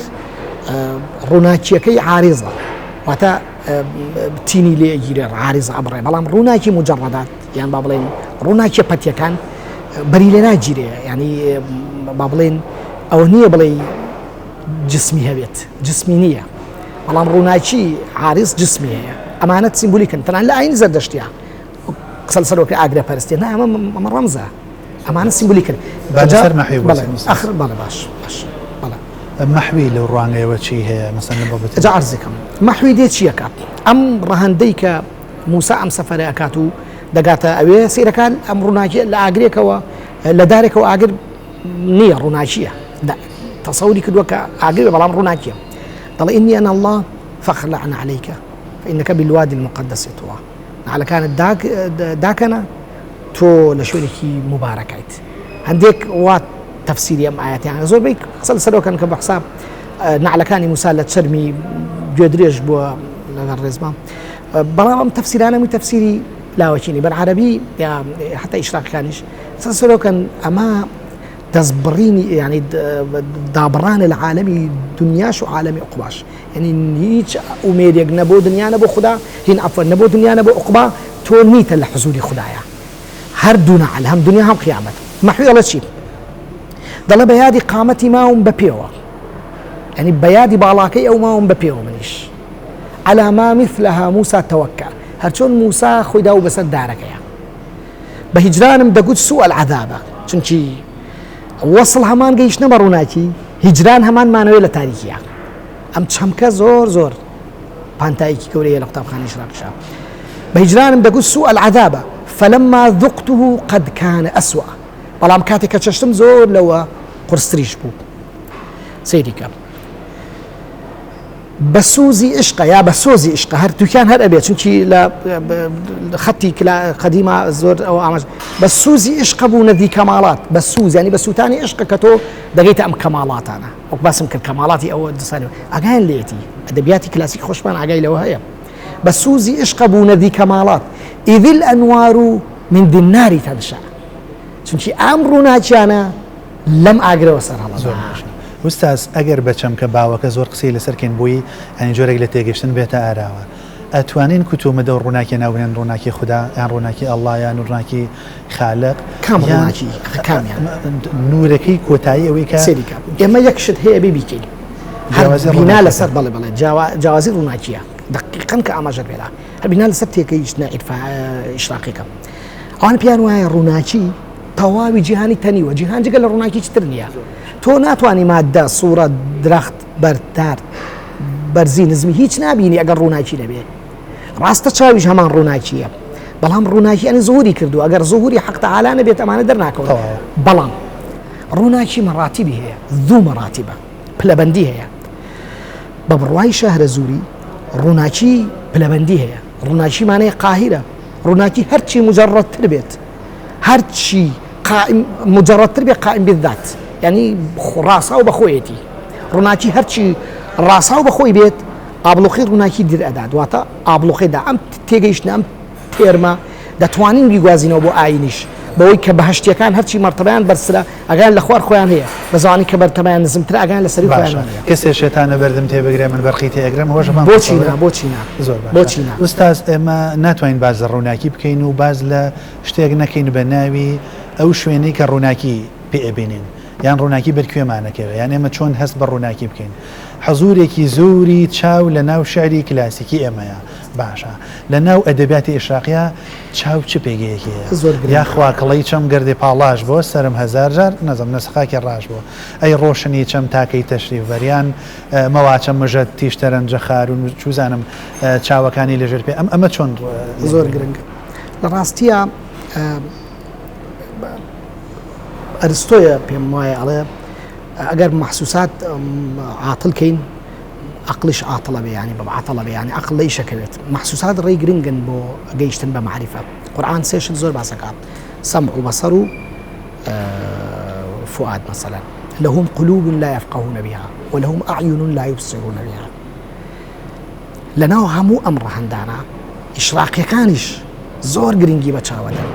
ڕووناکیەکەی عارزە واتە تینی لێ ئەگیرێ عارزە ئەبڕێ بەڵام ڕووناکی مجرڕدات یان با بڵێن ڕووناکیە پەتیەکان بەری لێ ناگیرێ ینی با بڵێن ئەوە نییە بڵێ جسمی هەبێت جسمی نییە بەڵام ڕووناکی عارز جسمی هەیە ئەمانەت سیمبولیکن تەنان لە ئاین زەردەشتیا. قسە لەسەر وەکە ئاگرە پەرستێ نا ئەمە ئەمە ڕەمزە ئەمانە سیمبولیکن لەسەر مەحوی ئەخر بەڵێ باش باش بەڵێ مەحوی لەو ڕوانگەیەوە چی هەیە مەسەن لە بابەت جا عەرزەکەم مەحوی دێ چیەکە ئەم ڕەهەندەی کە موسا ئەم سەفەرە ئەکات و دەگاتە ئەوێ سیرەکان ئەم ڕووناکیە لە ئاگرێکەوە لە دارێکەوە ئاگر نییە ڕووناکیە تەسەوری کردووە کە ئاگر بەڵام ڕووناکیە دەڵێ إني أنا الله فاخلع نعليك فإنك بالوادي المقدس طوى نعلەکانت داکەنە تۆ لە شوێنێکی موبارەکایت هەندێک وا تەفسیری ئەم ئاەتیان زۆربەی قسە لەسەرەوەکەن کە بە حساب نعلەکانی موسا لە چەرمی گوێدرێژ بووە لەگەڵ ڕێزما بەڵام ئەم تەفسیرانەمی تەفسیری لاوەکینی بەر عەربی یا حتا ئیشراقەکانیش قسە لەسەرەوەکەن ئەمە دەستبڕینی ینی دابڕانە لە عالەمی دنیاش و عالەمی عقباش یعنی هیچ ئومێدێک نە بۆ دنیا نە بۆ خودا هین عەفوەن نە بۆ دنیا نە بۆ عوقبا تۆ نیتە لە حزوری خودایە هەر دوو نەعل هەم دنیا هەم قیامەت مەحوی ئەڵێ چی دەڵێ بە یادی قامەتی ماوم بە پێوە یعنی بە یادی باڵاکەی ئەو ماوم بە پێوە منیش على ما مثلها موسى توکا هەرچۆن موسا خۆی داو بەسەر دارەکەیە بە هیجرانم دەگوت سوء العذابە چونکی وەسڵ هەمان گەیشتنە بە ڕووناکی، هیجران هەمان مانەوەیە لە تاریکییا. ئەم چەمکە زۆر زۆر پانتاییکی گەورەیە لە قوتابخانەی ئیشراقیشا. بە هیجرانم دەگوت سوء العذابە فلما ذقته قد كان أسوأ بەڵام کاتێک کە چەشتم زۆر لەوە قورستریش بوو. سەیری کە. بە سوزی عشقە یا بە سۆزی عشقە هەر دوکیان هەر ئەبێ چونکی لە خەتی قەدیما زۆر ئەو ئاماژ بە سوزی عشقە بوو نەدی کەماڵات بە سوز ینی بە سووتانی عشقە کە تۆ دەگەیتە ئەم کەماڵاتانە وەک باسم کرد کەماڵاتی ئەوە دسانی ئاگایان لێتی ئەدەبیاتی کلاسیک خۆشمان ئاگای لەوە هەیە بە سوزی عشقە بوو نەدی کەماڵات إذ الأنوار من ذي النار تنشأ چونکی ئەم ڕووناکیانە لەم ئاگرەوە سەر هەڵەدا. زۆر باشە ئوستاز ئەگەر بە چەمکە باوەکە زۆر قسەی لەسەر کەین بۆی یانی جۆرێک لە تێگەشتن بێتە ئاراوە ئەتوانین کوتومت ئەو ڕووناکیە ناو بنێن ڕووناکی خودا یان ڕووناکی ئەڵڵا یان ڕووناکی خالق کام ڕووناکی ئەخە کامیان؟ نورەکەی کۆتایی ئەوەی کە سەیری کە ئێمە یەک شت هەیە بێ بیکەین هەر جیاوازی بینا ڕووناکیەکە لەسەر بەڵێ بەڵێ جیاوا جیاوازی ڕووناکیە دەقیقەن کە ئاماژەت پێدا هەر بینا لەسەر تێگەیشتنە عیرفا ئیشراقیەکە ئەوان پێیان وایە ڕووناکی تەواوی جیهانی تەنیوە جیهان جگە لە ڕووناکی چتر نییە تۆ ناتوانانی مادە سوورە درەخت بەردار بەرزی نزمی هیچ نبینی ئەگەر ڕووناکی نەبێ ڕاستە چاویش هەمان ڕووناکیە بەڵام ڕووناکی ئەنی زۆری کردو ئەگەر زۆری حەق تەعالا نەبێت ئەمانە دەرناکەون بەڵام ڕووناکی مەڕاتیبی هەیە دوو مەڕاتیبە پلەبەندی هەیە بە بڕوای شەهرە زووری ڕووناکی پلەبەندی هەیە ڕووناکی مانەی قاهیرە ڕووناکی هەرچی مجرڕەتتر بێت هەرچی قائم مجرد تر بێ قائم بالذات یعنی ڕاساو بە خۆیەتی ڕووناکی هەرچی ڕاساو بە خۆی بێت ئابڵۆقی ڕووناکی در ئەدات واتە ئابڵۆقی دا ئەم تێگەیشتنە ئەم تێرمە دەتوانین بیگوازینەوە بۆ ئاینیش بەوەی کە بەهشتیەکان هەرچی مەرتەبەیان بەرزترە ئەگەیان لە خوار خۆیان هەیە بە زوانی کە بەرتەبیان نزمترە ئەگەیان لە سەری خۆیان هەیە. کەسێ شێتانە بەردم تێ بگرێ من بەرقی تێ ئەگرم ئەوەش هەمان بۆچی نا بۆچی نا زۆر باشە بۆچی نا ئوستاز ئێمە ناتوانین باس لە ڕووناکی بکەین و باس لە شتێک نەکەین بە ناوی ئەو شوێنەی کە ڕووناکی پێ ئەبینین یان ڕووناکی بەر کوێمان ئەکەوێ یان ئێمە چۆن هەست بە ڕووناکی بکەین حزوورێکی زۆری چاو لە ناو شعری کلاسیکی ئێمەیە باشە لە ناو ئەدەبیاتی ئیشراقیا چاو چ پێگەیەکی هەیە زۆر گرنگە. یاخوا کڵەی چەم گەردێ پاڵاش بۆ سەرم هەزار جار نەزم نەسخاکی ڕاش بۆ ئەی ڕۆشنی چەم تاکەی تەشریف بەریان مەواچە مژەت تیشتەرەنجە خارون چوزانم چاوەکانی لەژێر پێ ئەم ئەمە چۆن زۆر گرنگە لە ڕاستیە ئەرستۆیە پێم وایە ئەڵێ ئەگەر مەحسوسات عاتڵ کەین عقلیش عاتڵە بێ ینی بە عاتڵە بێ ینی عقل لە ئیشەکەوێت مەحسوسات ڕێی گرنگن بۆ گەیشتن بە معریفە قورآن سێشت زۆر باسەکات سەمع و بەسەر و فؤاد مثلا لهم قلوب لا يفقهون بها ولهم أعين لا يبصرون بها لەناو هەموو ئەم ڕەهەندانە ئیشراقیەکانیش زۆر گرنگی بە چاوە دەن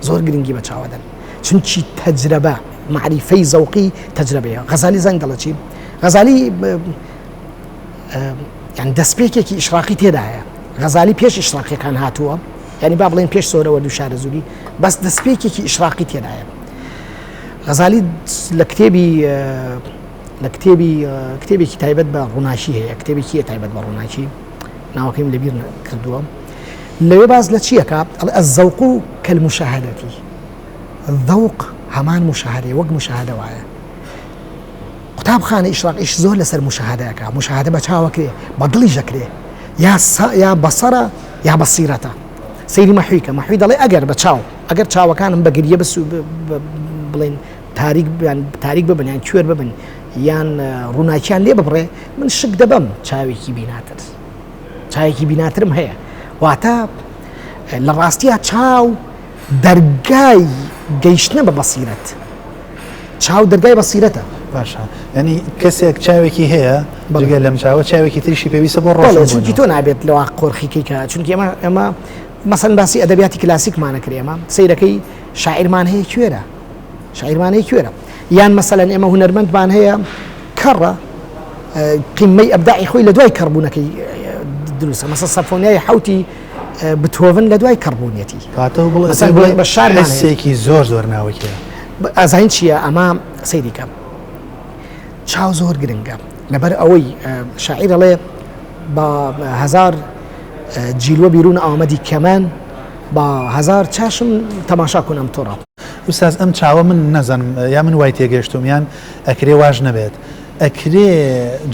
زۆر گرنگی بە چاوە دەن چونکی تەجرەبە معریفەی زەوقی تەجرەبەیە غەزالی زەنگ دەڵێ چی غەزالی یان دەستپێکێکی ئیشراقی تێدایە غەزالی پێش ئیشراقیەکان هاتووە یعنی با بڵێن پێش سۆرەوە دوو شارەزووری بەس دەستپێکێکی ئیشراقی تێدایە غەزالی لە کتێبی لە کتێبی کتێبێکی تایبەت بە ڕووناکی هەیە کتێبێکی تایبەت بە ڕووناکی ناوەکەیم لەبیر کردووە. لەوێ باس لە چی ئەکا؟ ئەڵێ الذوق کالمشاهدة، ذوق هەمان مشاهدەیە، وەک مشاهدە وایە. قوتابخانە ئیشراق ئیش زۆر لەسەر مشاهدە ئەکا، مشاهدە بە چاو ئەکرێ، بە دڵیش ئەکرێ، یا یا بەسەرە یا بەسیرەتە. سەیری مەحوی کە، مەحوی دەڵێ ئەگەر بە چاو، ئەگەر چاوەکانم بە گریە بسو بڵێن تاریک یان تاریک ببن یان کوێر ببن یان ڕووناکیان لێ ببڕێ، من شک دەبەم چاوێکی بیناتر. چاوێکی بیناترم هەیە واتە لە ڕاستیە چاو دەرگای گەیشتنە بە بەسیرەت چاو دەرگای بەسیرەتە باشە ینی کەسێک چاوێکی هەیە بەڵگە لەم چاوە چاوێکی تریشی پێویستە بۆ ڕۆژ چونکی تۆ نابێت لەوا قۆرخیکەی کە چونکی ئەمە ئەمە مەسەن باسی ئەدەبیاتی کلاسیکمانە کرد ئێمە سیرەکەی شاعیرمان هەیە کوێرە شاعیرمان هەیە کوێرە یان مەسەلەن ئێمە هونەرمەندمان هەیە کەڕە قیمەی ئەبداعی خۆی لە دوای کەڕبوونەکەی دروستە مەسە سەفۆنیای حوتی بتۆڤن لە دوای کەڕبوونیەتی بە شارێکی زۆر زۆر ناوەکیە ئازین چییە ئەمە سەیریکە چاو زۆر گرنگە لەبەر ئەوەی شاعیر ئەڵێ بە هزار جیلوە بیرون ئامەدی کەمان با هزار چشم تەماشا کنم تو را. ئوستاز ئەم چاوە من نازانم یا من وای تێگەشتوم یان ئەکرێ واش نەبێت ئەکرێ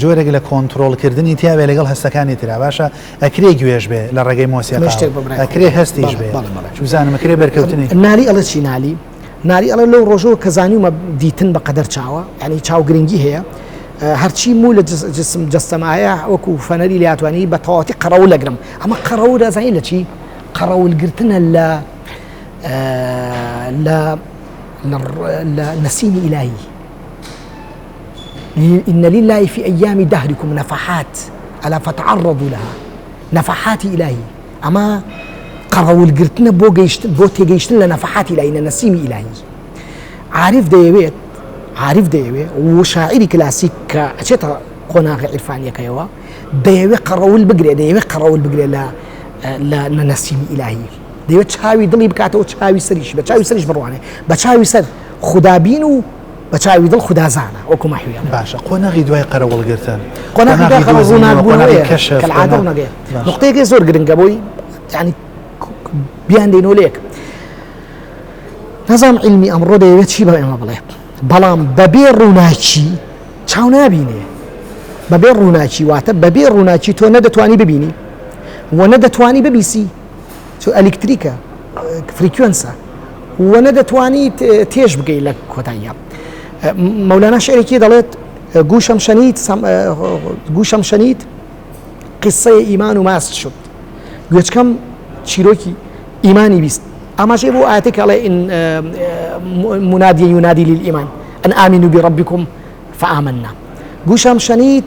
جۆرێک لە کۆنترۆڵ کردنی تیابێ لەگەڵ هەستەکانی ترا باشە ئەکرێ گوێش بێ لە ڕێگەی مۆسیقاوە ئەکرێ هەستیش بێ چوزانم ئەکرێ بەرکەوتنی نالی ئەڵێ چی نالی نالی ئەڵێ لەو ڕۆژەوە کە زانیومە دیتن بە قەدەر چاوە یعنی چاو گرنگی هەیە هەرچی موو لە جسم جەستەمایە وەکو فەنەری لاتوانی بە تەواوەتی قەرەو لەگرم ئەمە قەرەو دەزانی لە چی قەڕەولگرتنە لە لە لە نەسیمی ئیلاهی إن لله في أيام دهركم نفحات ألا فتعرضوا لها نفحات إلهي ئەمە قەڕەولگرتنە بۆ گەیشتن بۆ تێگەیشتن لە نەفحاتی ئیلاهی لە نەسیمی ئیلاهی عارف دەیەوێت عارف دەیەوێت و شاعیری کلاسیک کە ئەچێتە قۆناغە عیرفانیەکەیەوە دەیەوێت قەڕەول بگرێت دەیەوێت قەڕەول بگرێت لە لە نەسیمی ئیلاهی دەیەوێت چاوی دڵی بکاتەوە چاوی سەریش بە چاوی سەریش بڕوانێ بە چاوی سەر خودابین و بە چاوی دڵ خودازانە وەکو مەحویە باشە قۆناغی دوای قەرەوڵگرتن قۆناغی دوای قەرەوڵ کەشف کەلعادە ڕوونەگەیە نقطەیەکی زۆر گرنگە بۆی یعنی بیان دێنەوە لێک نازانم عیلمی ئەمڕۆ دەیەوێت چی بە ئێمە بڵێ بەڵام بەبێ ڕووناکی چاو نابینێ بەبێ ڕووناکی واتە بەبێ ڕووناکی تۆ نەدەتوانی ببینی و نەدەتوانی ببیسی چۆ ئەلیکتریکە frequency ە و نەدەتوانی تێش بگەی لە کۆتاییە مەولانا شعرێکی دەڵێت گوشم شنید گوشم شنید قصەی ایمان و ماست شد گوێچکەم چیرۆکی ئیمانی 20 ئاماژەی بۆ ئاەتێک ئەڵێ إن منادي ينادي للإيمان أن آمنوا بربكم فآمنا گوشم شنید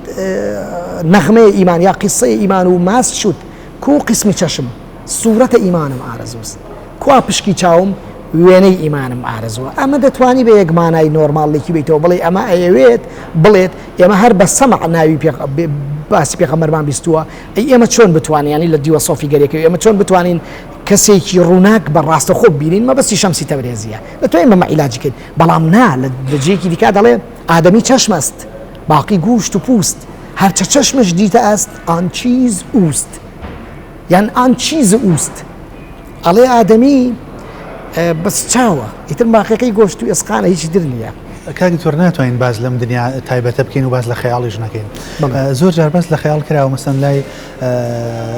نغمه ایمان یا قصه ایمان و ماست شد کو قسمی چشم صورت ایمانم آرزوست کوا پشکی چاوم وێنەی ئیمانم ئارەزووە ئەمە دەتوانی بە یەک مانای نۆرماڵ لێکی بیتەوە بڵێ ئەمە ئەیەوێت بڵێت ئێمە هەر بە سەمع ناوی باسی پێغەمبەرمان بیستووە ئەی ئێمە چۆن بتوانین ینی لە دیوە سۆفیگەرێکە ئێمە چۆن بتوانین کەسێکی ڕووناک بە ڕاستەخۆ ببینین مەبەستی شەمسی تەبرێزیە دەتوانین بەمە عیلاجی کەین بەڵام نا لە جێیەکی دیکە دەڵێ ئادەمی چەشم است باقی گوشت و پوست هەرچە چەشمش دیتە است آن چیز اوست یان آن چیز اوست ئەڵێ ئادەمی بەس چاوە ئیتر باقیەکەی گۆشت و ئێسقانە هیچی تر نییە. کاک دکتۆر ناتوانین باس لەم دنیا تایبەتە بکەین و باس لە خەیاڵیش نەکەین زۆر جار باس لە خەیاڵ کراوە مەسەن لای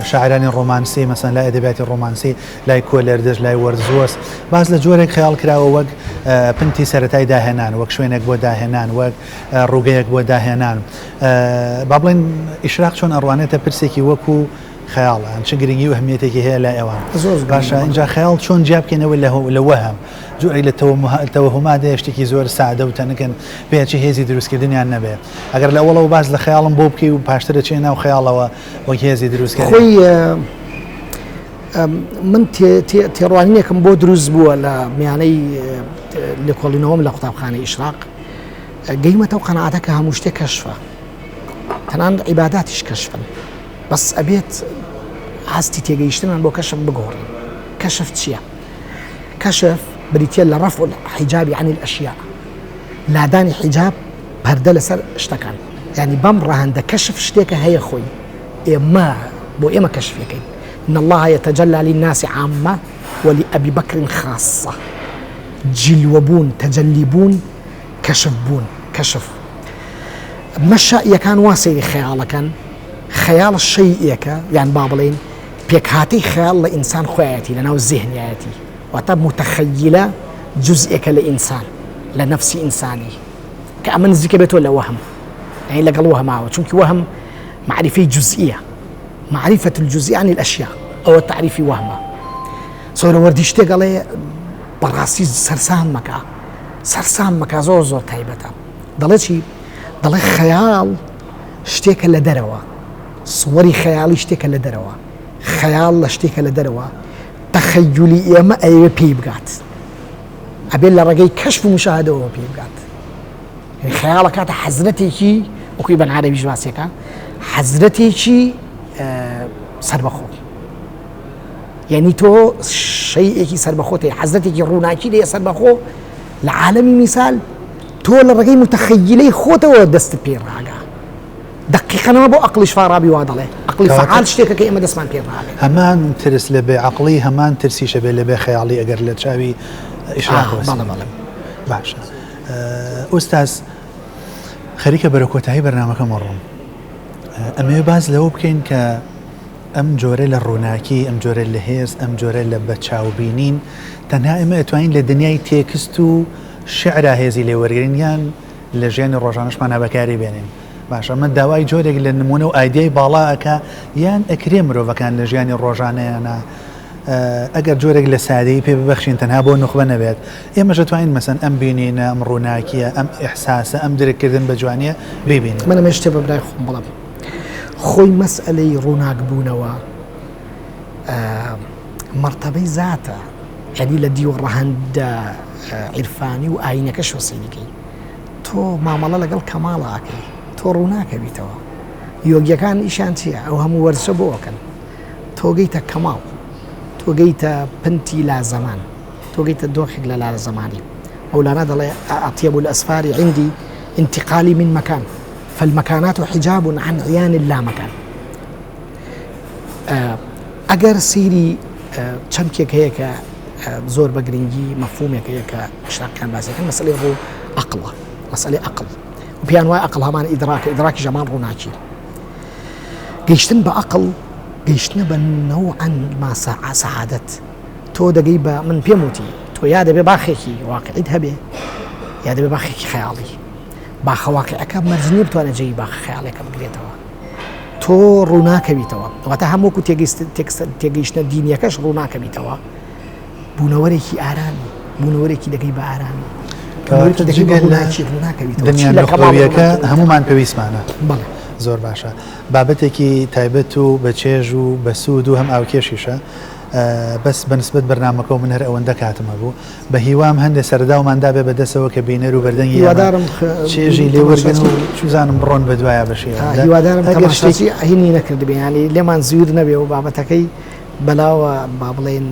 شاعرانی ڕۆمانسی مەسەن لای ئەدەبیاتی ڕۆمانسی لای کۆلێردش لای وەرزوەس باس لە جۆرێک خەیاڵ کراوە وەک پنتی سەرەتای داهێنان وەک شوێنێک بۆ داهێنان وەک ڕووگەیەک بۆ داهێنان با بڵێن ئیشراق چۆن ئەڕوانێتە پرسێکی وەکو خەیاڵ چ گرنگی و ئەهمیەتێکی هەیە لای ئەوان باشە ئینجا خەیاڵ چۆن جیا بکەینەوە لە وەهم جۆرێک لە تەوەهومات هەیە شتێکی زۆر سادە و تەنکن پێچی هێزی دروستکردنیان نەبێ ئەگەر لە ئەوڵەوە باس لە خەیاڵم بۆ بکەی و پاشتر دەچینە ناو خەیاڵەوە وەک هێزی دروستکەر خۆی من تێڕوانینێکم بۆ دروست بووە لە میانەی لێکۆڵینەوەم لە قوتابخانەی ئیشراق گەیمەتەوە قەناعەتە کە هەموو شتێک کەشفە تەنانەت عیباداتیش کەشفن بەس ئەبێت ئاستی تێگەیشتنمان بۆ کەشف بگۆڕین کەشف چییە؟ کەشف بریتە لە ڕەفع الحجاب عن الأشياء لادانی حیجاب پەردە لەسەر شتەکان یعنی بەم ڕەهەندە کەشف شتێکە هەیە خۆی ئێمە بۆ ئێمە کەشفەکەین. ان اللە یتجلی للناس عامە ولابی بکر خاصە جلوە بوون تەجەلی بوون کەشف بوون کەشف مەشائیەکان وا سەیری خەیاڵەکەن خەیاڵ شەیئێکە یان با بڵێین پێکهاتەی خەیاڵ لە ئینسان خۆیەتی لەناو زێهنیایەتی واتە موتەخەیلە جوزئێکە لە ئینسان لە نەفسی ئینسانی کە ئەمە نزیکە بێتەوە لە وەهم یعنی لەگەڵ وەهماوە چونکی وەهم معریفەی جوزئیە معرفة الجزئی عن الأشياء ئەوە تعریفی وەهمە سۆرەوەردی شتێک ئەڵێ بەڕاستی سەرسام مەکە سەرسام مەکە زۆر زۆر تایبەتە دەڵێ چی دەڵێ خەیاڵ شتێکە لە دەرەوە سوەری خەیاڵی شتێکە لە دەرەوە خەیاڵ لە شتێکە لە دەرەوە تەخەیولی ئێمە ئەیەوێ پێی بگات ئەبێت لە ڕێگەی کەشف و مشاهدەوە پێی بگات خەیاڵە کاتە حەزرەتێکی وەکوی بەن عەرەبیش باسیەکە حەزرەتێکی سربەخۆ یعنی تۆ شەیەکی سربەخۆ تێ حەزرەتێکی ڕووناکی لێ سربەخۆ لە عالەمی میسال تۆ لە ڕێگەی متەخەیلەی خۆتەوە دەستت پێ ڕاگا دەقیقەنەوە بۆ ئەقڵیش فاڕابی وا دەڵێ ئەقڵی فەعال شتێکە کە ئێمە دەستمان پێ ڕاگەین. هەمان ترس لە بێ عەقڵی هەمان ترسیشە بێ لە بێ خەیاڵی ئەگەر لە چاوی ئیشراقەوە بەڵێ بەڵێ. باشە ئوستاز خەریکە بەرەو کۆتایی بەرنامەکەم ئەڕۆم ئەمەوێ باس لەوە بکەین کە ئەم جۆرە لە ڕووناکی ئەم جۆرە لە هێز ئەم جۆرە لە بەچاوبینین تەنها ئێمە ئەتوانین لە دنیای تێکست و شعرا هێزی لێ وەرگرین یان لە ژیانی ڕۆژانەشمانا بەکاری بێنین. باشە ئەمە داوای جۆرێک لە نمونە و ئایدیای باڵا ئەکا یان ئەکرێ مرۆڤەکان لە ژیانی ڕۆژانەیانا ئەگەر جۆرێک لە سادەیی پێ ببەخشین تەنها بۆ نوخبە نەبێت ئێمەش ئەتوانین مەسەن ئەم بینینە ئەم ڕووناکیە ئەم ئیحساسە ئەم درککردن بە جوانیە بیبینین. من ئەمەوێ شتێ بە برای خۆم بڵێم خۆی مەسئەلەی ڕووناک بوونەوە مەرتەبەی زاتە یعنی لە دیوە ڕەهەندە عیرفانی و ئایینەکەشەوە سەیری کەی تۆ مامەڵە لەگەڵ کەماڵ ئەکەی تۆ ڕووناکەویتەوە یۆگیەکان ئیشیان چییە ئەو هەموو وەرزشە بۆ ئەکەن تۆ گەیتە کەماڵ تۆ گەیتە پنتی لازەمان تۆ گەیتە دۆخێک لە لازەمانی مەولانا دەڵێ ئەطیب الأسفار عندي انتقالي من مكان فالمكانات حجاب عن عيان اللامكان ئەگەر سەیری چەمکێک هەیە کە زۆر بە گرنگی مەفهومێک هەیە کە ئیشراقیان باسەکەن مەسەلەی ڕوو عەقڵە مەسەلەی عەقڵ و پێیان وایە عەقڵ هەمان ئیدراکە ئیدراکی ژەمان ڕووناکی گەیشتن بە عەقڵ گەیشتنە بە نەوعەن ما سەعادەت تۆ دەگەی بە من پێم وتی تۆ یا دەبێ باخێکی واقعیت هەبێ یا دەبێ باخێکی خەیاڵی باخە واقعەکە مەرج نییە بتوانێت جێی باخە خەیاڵەکە بگرێتەوە تۆ ڕووناکەویتەوە واتە هەم وەکو تێگەیشتنە دینیەکەش ڕووناکەویتەوە بوونەوەرێکی ئارامی بوونەوەرێکی دەگەی بە ئارامی دنیاەکە هەمومان پێویستمانە زۆر باشە بابەتێکی تایبەت و بە چێژ و بە سوود و هەم ئاوکێشیشە بەس بەنسبەت بەرنمەکە و من هەر ئەوەندە کاتم هەبوو بە هیوام هەندێ سەرداومان دابێ بە دەسەوە کە بینەر و بەردەنگی ئێمە هیوادارم چێژی لێ وەرگرن و چوزانم بڕۆن بە دوایا بە شێوە هیوادارم ئەگەر شتێکی هینی نەکردبێ یانی لێمان زویر نەبێ و بابەتەکەی بەلاوە با بڵێین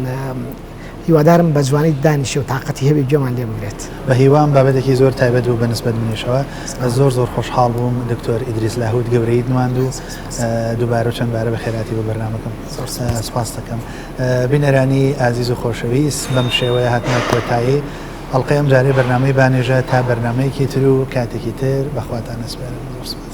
هیوادارم بە جوانی دانیشێ و تاقەتی هەبێ گوێمان لێ بگرێت. بە هیوام بابەتێکی زۆر تایبەت بوو بە نسبەت منیشەوە زۆر زۆر خۆشحاڵ بووم دکتۆر ئیدریس لاهوت گەورەیت نواند و دووبارە و چەند بارە بەخێراتی بۆ بەرنامەکەم سپاست دەکەم. بینەرانی ئازیز و خۆشەویست بەم شێوەیە هاتمە کۆتایی ئەڵقەی ئەمجارەی بەرنامەی بانێژە تا بەرنامەیەکی تر و کاتێکی تر بەخواتان ئەسپێرم زۆر سوپاس.